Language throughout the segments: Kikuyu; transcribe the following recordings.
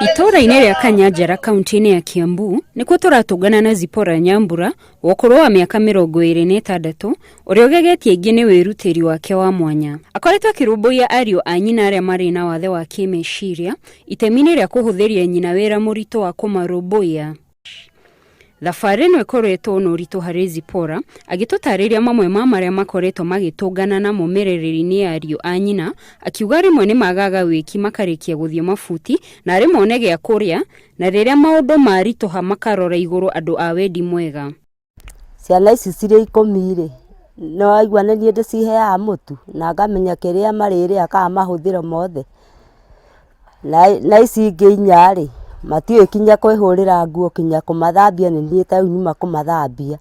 Itũũra-inĩ rĩa Kanyanjara kaunti-inĩ ya Kiambu nĩkuo tũratũngana na Zipporah Nyambura wa ũkũrũ wa mĩaka 26 ũrĩa ũgegetie aingĩ nĩ wĩrutĩri wake wa mwanya. Akoretwo akĩrũmbũiya ariũ a nyina arĩa marĩ na wathe wa kĩmeciria itemi-inĩ rĩa kũhũthĩria nyina wĩra mũritũ wa kũmarũmbũiya. Thabarĩ ĩno ĩkoretwo na ũritũ harĩ Zipporah agĩtũtarĩria mamwe ma marĩa makoretwo magĩtũngana namo mĩrerere-inĩ ya ariũ a nyina, akiuga rĩmwe nĩ magaga wĩki makarĩkia gũthiĩ mabuti na rĩmwe one gĩa kũrĩa na rĩrĩa maũndũ maritũha makarora igũrũ andũ a wendi mwega. Ciana ici cirĩ 10 rĩ, nĩ waigua nĩ niĩ ndĩciheaga mũtu na ngamenya kĩrĩa marĩrĩa kana mahũthĩro mothe. Na ici ingĩ inya rĩ, matiũĩ kinya kwĩhũrĩra nguo kinya kũmathambia nĩ niĩ ta rĩu nyuma kũmathambia,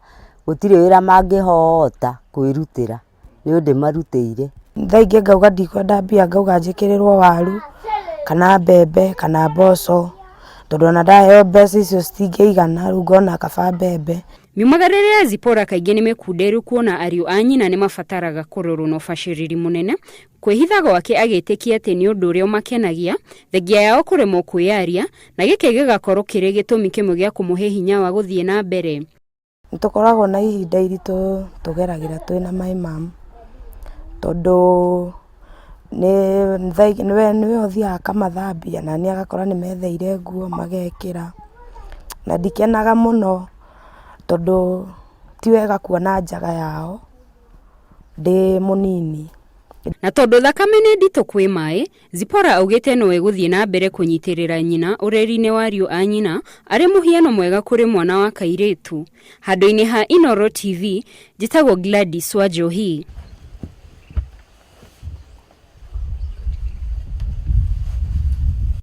gũtirĩ wĩra mangĩhota kwĩrutĩra nĩ ndĩmarutĩire. Thaa ingĩ ngauga ndikwenda mbia ngauga njĩkĩrĩrwo waru kana mbembe kana mboco tondũ ona ndaheo mbeca icio citingĩigana rĩu ngona kaba mbembe. Miumagarĩre ya Zipporah kaingĩ nĩ mĩkunderu kuona ariũ a nyina nĩ mabataraga kũrorwo na ũbacĩrĩri mũnene, kwĩhitha gwake agĩtĩkia atĩ nĩ ũndũ ũrĩa ũmakenagia, thengia yao kũremwo kwĩyaria, na gĩkĩ gĩgakorwo kĩrĩ gĩtũmi kĩmwe gĩa kũmũhe hinya wa gũthiĩ na mbere. Nĩ tũkoragwo na ihinda iritũ tũgeragĩra twĩna my mum tondũ nĩwe ũthiaga akamathambia na niĩ agakora nĩ metheire nguo magekĩra na ndikenaga mũno tondũ ti wega kuona njaga yao ndĩ mũnini. Na tondũ thakame nĩ nditũ kwĩ maĩ, Zipporah augĩte no egũthiĩ na mbere kũnyitĩrĩra nyina ũreri-inĩ wa ariũ a nyina arĩ mũhiano mwega kũrĩ mwana wa kairĩtu. Handũ-inĩ ha Inooro TV, njĩtagwo Gladys Wanjohi.